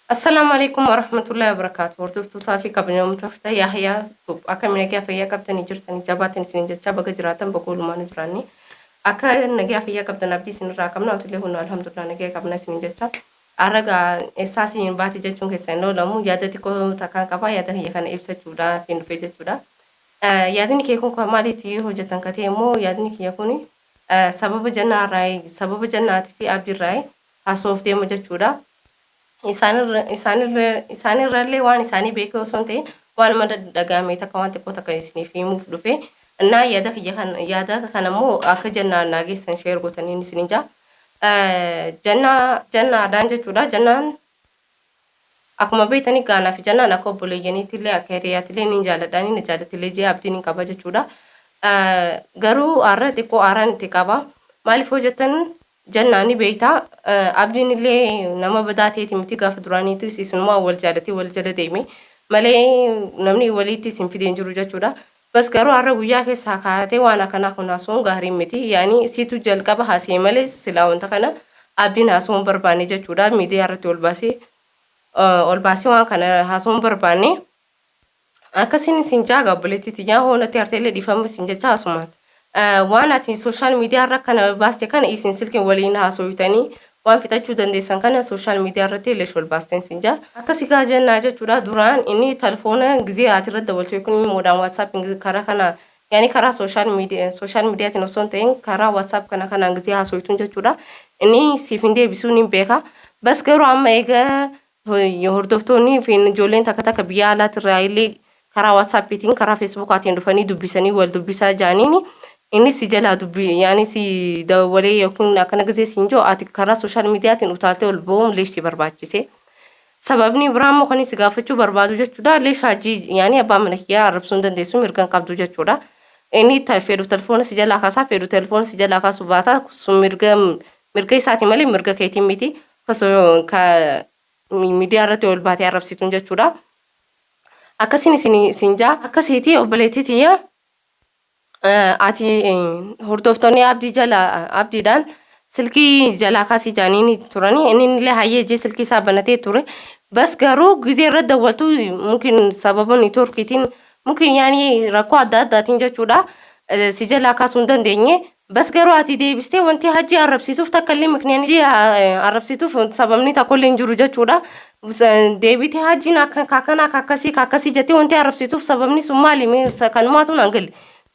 Assalaamu alaikum warahmatullahi wabarakaatu. Hordoftootaa fi kabajamtoota Yahyaa akka nagaa fayyaa qabdanii jirtanii jabaatin isin jechaa baga jiraatan baga oolmaa nu jiraanni. Akka nagaa fayyaa qabdan abdii isinirraa qabna utillee hunna alhamdulillah nagaa qabna isin jecha. Har'a eessaa isin baate jechuun keessan hin oolamu yaada xiqqoo takkaan qaba yaada kiyya kana ibsachuudhaaf hin dhufe jechuudha. Yaadni kee kun maaliitti hojjetan ka ta'e immoo yaadni kiyya kun sababa jannaarraa sababa jannaatii fi abdiirraa haasa'uuf deema jechuudha. Isaanirrallee waan isaanii beekee osoo hin ta'in waan nama dhagahame takka waan xiqqoo takka isiniif himuuf dhufe. Innaa yaada kiyya kana yaada kana immoo akka jannaan naa geessan share gootanii isinin jaa. Jannaa jannaadhaan jechuudha. Jannaan akkuma beektanii gaanaa fi jannaan akka obboleeyyaniitti illee akka hiriyaatti illee ni jaalladha ni jaallatti illee jee abdiin hin qaba jechuudha. Garuu har'a xiqqoo aaraan itti qaba. Maaliif hojjetan jannaa ni beekta. Abdiin illee nama badaa ta'eeti miti gaafa duraaniitis isinumaa wal jaalatee wal jala deeme malee namni walitti isin fidee hin jiru jechuudha. Bas garuu har'a guyyaa keessaa kaatee waan akkanaa kun haasa'uun gaarii miti. Yaani siitu jalqaba haasa'e malee silaa wanta kana abdiin haasa'uun barbaanne jechuudha. Miidiyaa irratti ol baasee ol baasee waan kana haasa'uun barbaanne. Akkasiin isin jaaga obboleettii tiyyaa hoonatti harteellee dhiifama isin jecha asumaan. Waan ati social media irra kana baaste kana isin silkiin waliin haasofitanii waan fixachuu dandeessan kana social media irratti illee ol baasteen isin jaa. Akkasi gaa jennaa jechuudha duraan inni telefoona gizee ati irra dabaltu yookiin immoodhaan WhatsAppiin karaa kana yaani karaa social media social mediaatiin osoo hin ta'in karaa WhatsApp kana kanaan gizee haasofituun jechuudha. Inni siif hin deebisuu ni beeka. Bas garuu amma egaa hordoftoonni fi ijoolleen takka takka biyya alaatirraa illee karaa WhatsAppiitiin karaa Facebookaatiin dhufanii dubbisanii wal dubbisaa jaaniini inni si jalaa dubbi yaani si dawwalee yookiin akkana gizee siin jiru ati karaa social mediaatiin utaaltee ol ba'uun leesh si barbaachise. Sababni biraa immoo kan si gaafachuu barbaadu jechuudha. Leesh hajii yaani abbaa mana kiyyaa arrabsuu hin dandeessu mirga hin qabdu jechuudha. Inni fedhu telefoona si jalaa kaasaa fedhu telefoona si jalaa kaasuu baata sun mirga mirga isaati malee mirga keetiin miti. Ka miidiyaa irratti ol baatee arrabsituun jechuudha. Akkasiin isin isin jaa akkasiiti obboleettii tiyya ati hordoftoonni abdii jala abdiidhaan silkii jalaa kaasii jaanii turanii inni illee hayyee jee silkii isaa banatee ture. Bas garuu gizee irra dawwaltu mungkin sababa networkiitiin mungkin yaani rakkoo adda addaatiin jechuudha. Si jalaa kaasuu hin dandeenye. Bas garuu ati deebistee wanti hajji arrabsiisuuf takka illee mikniyaan arrabsiituuf sababni tokko illee hin jiru jechuudha. Deebitee hajjiin akka akkana akkasii akkasii jettee wanti arrabsiituuf sababni sun maali kanumaatu naan galle.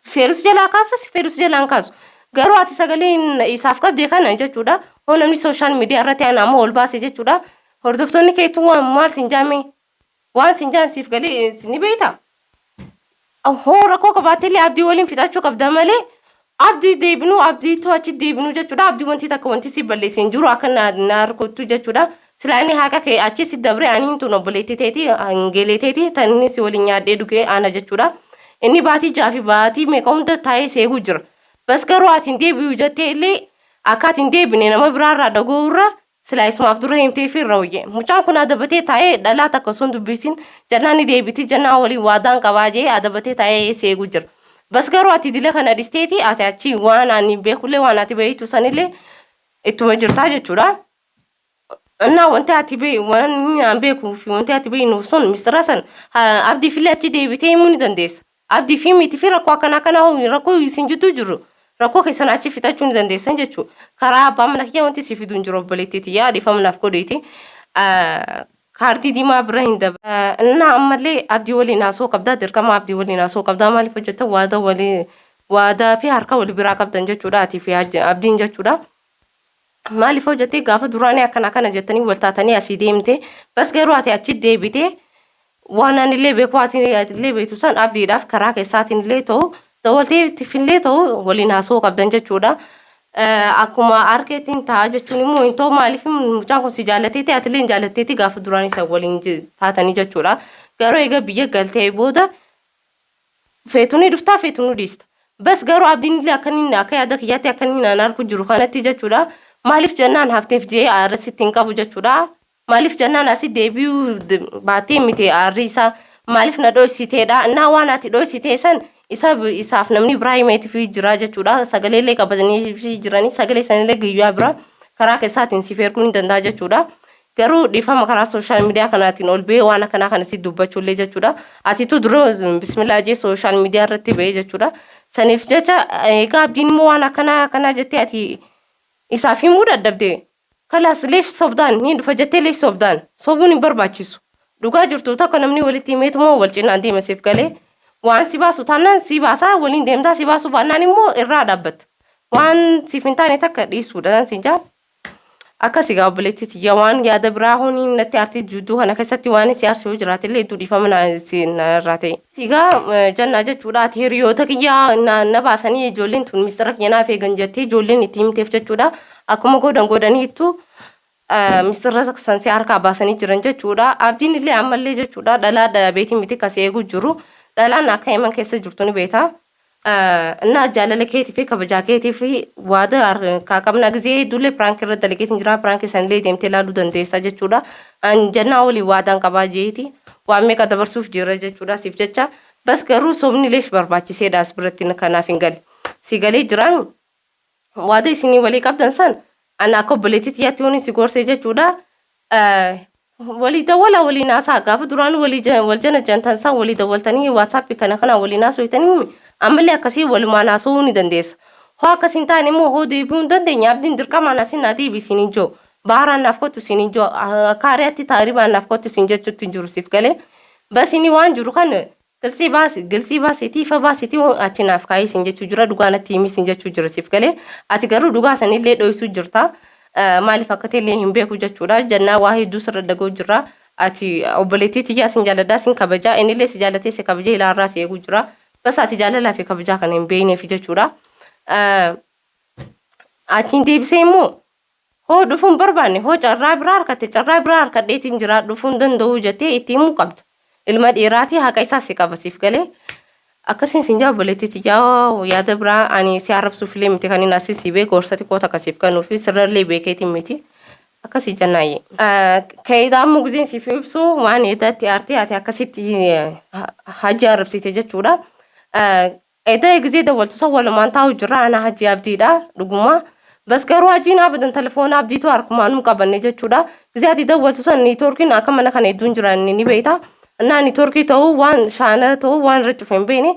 Feerus jalaa kaasas feerus jalaa hin kaasu. Garuu ati sagalee isaaf qabde kana jechuudha. Hoo namni social media irratti ana ammoo ol baase jechuudha. Hordoftoonni keetuu waan maal sin jaame waan sin jaan siif galee ni beektaa? Hoo rakkoo qabaattellee abdii waliin fixachuu qabda malee abdii deebinuu abdiitu achi deebinuu jechuudha. Abdii wanti takka wanti si balleesse hin jiru akka na harkuttu jechuudha. Silaa inni haqa kee achi si dabre ani hin tun obboleettii teeti hangeelee teeti tan inni si waliin nyaadhee dhugee ana jechuudha. Inni baatii ja'a fi baatii meeqa hunda taa'ee seeguu jira. Bas garuu ati hin deebi'u jettee illee akka ati hin deebine nama biraarraa dhaga'uurra silaa isumaaf dura himtee fi irra wayye. Mucaan kun adabatee taa'ee dhalaa takka osoo hin dubbisin jannaan ni deebiti jannaa waliin waadaan qabaa jee adabatee taa'ee seeguu jira. Bas garuu ati dila kana dhisteeti ati achi waan ani beekullee waan ati beektu sanillee ittuma jirtaa jechuudha. Innaa wanti ati waan an beekuu fi wanti ati beeknu sun mistira san abdiif illee achi deebitee himuu ni dandeessa. Abdii fi miti fi rakkoo akkana akkanaa rakkoo isin jidduu jiru rakkoo keessan achi fixachuu ni dandeessan jechuudha. Karaa abbaa mana kiyya wanti si fiduu hin jiru obboleettiiti yaa dhiifama naaf godhiiti. Kaardii diimaa bira hin daba. Innaa ammallee abdii waliin haasoo qabdaa dirqama abdii waliin haasoo qabdaa maaliif hojjetta waada walii waadaa fi harka walii biraa qabdan jechuudha atii fi abdiin jechuudha. Maaliif hojjettee gaafa duraanii akkana akkana jettanii wal taatanii asii deemte bas garuu ati achi deebitee waan ani illee beeku ati illee beektu san abdiidhaaf karaa keessaatiin illee ta'u dawwaltee illee ta'u waliin haasa'uu qabdan jechuudha. Akkuma harkeetiin ta'a jechuun immoo hin ta'u maaliif mucaan kun si jaallateeti ati illee hin jaallatteeti gaafa duraanii san waliin taatanii jechuudha. Garuu egaa biyya galtee booda feetu ni dhuftaa feetu ni dhiista. Bas garuu abdiin illee akka inni akka yaada kiyyaatti akka inni naan arku jiru kanatti jechuudha. Maaliif jennaan hafteef jee aarra sitti hin qabu jechuudha. Maaliif jennaan asii deebi'uu baatee miti aarri isaa maaliif na dhoysiteedha. Innaa waan ati dhoysitee san isa isaaf namni biraa himeetiif jira jechuudha. Sagalee illee qabatanii jiranii sagalee sanillee guyyaa bira karaa keessaatiin siif erguu ni danda'a jechuudha. Garuu dhiifama karaa social media kanaatiin ol ba'ee waan akkanaa kana si dubbachuullee jechuudha. Atitu dura bismillaa jee social media irratti ba'ee jechuudha. Saniif jecha egaa abdiin immoo waan akkanaa akkanaa jettee ati isaaf himuu dadhabde. Kalaas leesh sobdaan ni dhufa jettee leesh sobdaan sobuun hin barbaachisu. Dhugaa jirtu takka namni walitti himeetuma wal cinaan deema siif galee. Waan si baasu taanaan si baasaa waliin deemtaa si baasuu baannaan immoo irraa dhaabbatta. Waan siif hin taane takka dhiisuudha siin jaa. Akkas egaa obboleettii tiyya waan yaada biraa huni natti aartii jidduu kana keessatti waan si aarsu yoo jiraate illee hedduu dhiifama na si narraa ta'e. Egaa jannaa jechuudha ati hiriyoota kiyya na baasanii ijoolleen tun mistira kiyya naaf eegan jettee ijoolleen itti himteef jechuudha. Akkuma godhan godhaniittu mistira san si harkaa baasanii jiran jechuudha. Abdiin illee ammallee jechuudha dhalaa dhabeetii miti kasi eeguu jiru. Dhalaan akka himan keessa jirtu ni beekta. Innaa jaalala keetii fi kabajaa keetii fi waada kaa qabnaa gizee hedduullee piraank irra dalageetiin jira piraank sanillee deemtee ilaaluu dandeessa jechuudha. An jannaa waliin waadaan qabaa jeeti waan meeqa dabarsuuf jira jechuudha siif jecha. Bas garuu sobni leesh barbaachiseedha as biratti kanaaf hin galle. Si galee jiraami waada isinii walii qabdan san ana akka obboleettii tiyyaatti yoon si gorsee jechuudha. Walii dawwalaa waliin haasaa gaafa duraan walii wal jana jantan san walii dawwaltanii WhatsApp kana kana waliin haasofitanii ammallee akkasii walumaan haasa'uu ni dandeessa. Hoo akkas hin taane immoo hoo deebi'uu hin dandeenye abdiin dirqamaan asin na deebi isin hin jiru. Baaraan naaf kottu isin hin jiru. Akka hariyaatti taaribaan naaf kottu isin jechuutti hin jiru siif galee. Bas inni waan jiru kan Gilsii baasi gilsii baasiitii ifa baasiitii achi naaf kaayii sin jechuu jira dhugaa natti himi sin jechuu jira siif galee ati garuu dhugaa sanillee dhoysuu jirta maaliif akka ta'ellee hin beeku jechuudha jannaa waa hedduu sirra dhaga'u jira ati obboleettii tiyyaa sin jaaladhaa sin kabajaa innillee si jaalatee si kabajee ilaarraa si eeguu jira bas ati jaalalaa fi kabajaa kana hin beekneef jechuudha achiin deebisee immoo Hoo dhufuu hin barbaanne, hoo carraa biraa harkatte, carraa biraa harkadheetiin jira dhufuu hin danda'u jettee itti himuu qabda. Ilma dhiiraatii haqa isaa si qaba siif galee. Akkasiin siin jaa obboleettii tiyyaa yaada biraa ani si arrabsuuf illee miti kan inni asii si beeku gorsa xiqqoo takka siif kennuu fi sirrallee beekeetiin miti. Akkasii jennaayi. Keeyitaa ammoo gizeen siif ibsu waan eedaatti aartee ati akkasitti hajji arrabsite jechuudha. Edaa gizee dawwaltu san walumaan taa'u jirra ana hajii abdiidha dhuguma. Bas garuu hajiin abadan telefoona abdiitu harkumaanuu qabanne jechuudha. Gizee ati dawwaltu san niitoorkiin akka mana kana hedduun jiran ni beekta. Innaa niitoorkii ta'uu waan shaanala ta'uu waan irra cufe hin beekne.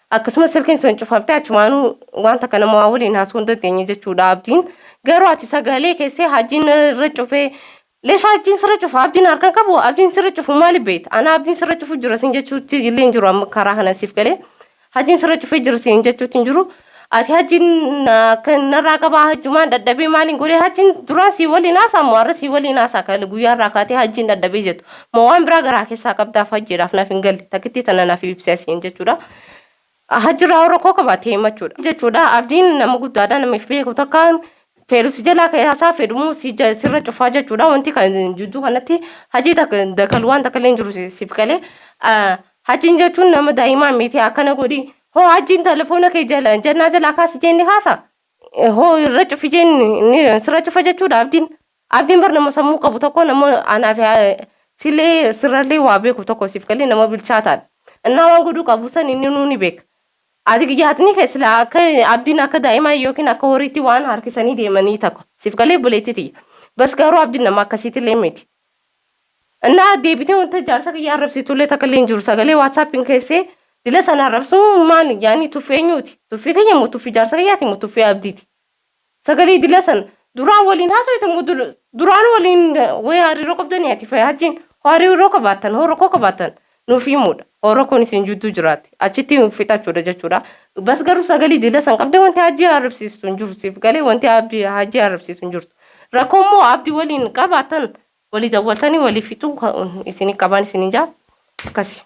Akkasumas silkiin sun cufamte achumaanuu waan takka nama waa waliin haasa'uu hin dandeenye jechuudha abdiin. Garuu ati sagalee keessee hajiin irra cufee Leeshaa abdiin sirra cufa abdiin harkan qabu abdiin sirra cufu maali beekta ana abdiin sirra cufu jira sin jechuutti illee hin jiru amma karaa kana siif galee hajiin sirra cufee jira sin jechuutti hin jiru ati hajiin kan narraa qabaa hajjumaan dadhabee maaliin godhee hajiin duraan sii waliin haasaa moo har'a sii waliin haasaa kan guyyaa irraa kaatee hajiin dadhabee jettu moo waan biraa garaa keessaa qabdaaf hajiidhaaf naaf hin galle takkittii tana naaf ibsi asiin jechuudha. Hajjirraa rakkoo qabaatee himachuudha. Jechuudha abdiin nama guddaadha nama if beeku takka fedhu si jalaa kaasaa fedhumoo si sirra cufaa jechuudha wanti kan jidduu kanatti hajii takka dakalu waan takka illee hin jiru siif galee hajiin jechuun nama daa'imaa miti akkana godhi hoo hajiin telefoona kee jala jannaa jalaa kaasi jeenni kaasa hoo irra cufi jeenni sirra cufa jechuudha abdiin Abdiin bar nama sammuu qabu tokko nama anaa fi silee sirrallee waa beeku tokko siif galee nama bilchaataadha. Innaa waan godhuu qabu san inni nuu ni beeka. Ati yaadni kee silaa akka abdiin akka daa'imaa yookiin akka horiitti waan harkisanii deemanii takka siif galee obboleettii tiyya. Bas garuu abdiin nama akkasiitillee miti. Innaa deebitee wanta jaarsa kiyya arrabsitullee takka illee hin jiru sagalee waatsaappiin keessee dila sana arrabsuu maani yaani tuffii eenyuuti? Tuffii kiyya moo tuffii jaarsa kiyyaati moo tuffii abdiiti? Sagalee dila san duraan waliin haasofte moo duraan waliin wayii hariiroo qabdanii ati fa'i hajjiin hoo hariiroo qabaattan hoo rakkoo qabaattan nuuf himuudha. Hoo rakkoon isin jidduu jiraatte achitti fixachuudha jechuudha. Bas garuu sagalee dila san qabdee wanti hajjii arrabsiistu hin jiru siif galee wanti abdii hajjii arrabsiistu hin jirtu. Rakkoo immoo abdii waliin qabaattan walii dawwaltanii walii fixuu isin qabaan isin jaa akkasi.